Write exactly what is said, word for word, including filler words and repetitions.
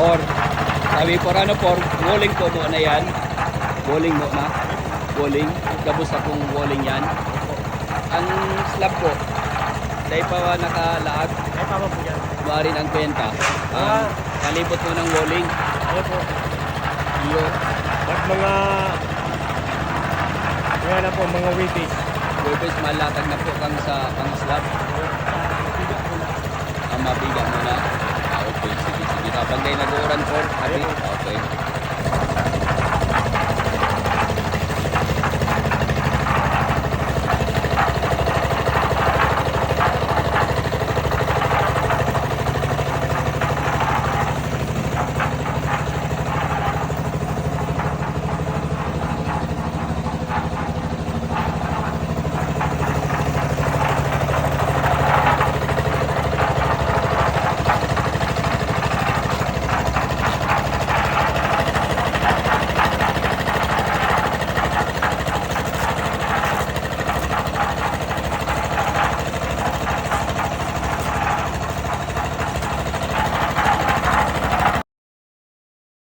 Por, sabi por, ano por, walling po muna yan. Walling muna. Walling. Gabos na pong walling yan. Ang slab po, dahil pa nakalaag, Ay, tama po yan. maaari ang kwenta. Ah. Ang palibot mo ng walling. Ano po? Iyo. Ba't mga... Kaya na po, mga weightage. Purpose, malatag na po kang sa pang slab. Ang mabigat mo na. Ah, okay, sige, sige. Kapag kayo nag-uuran po, sabi, okay.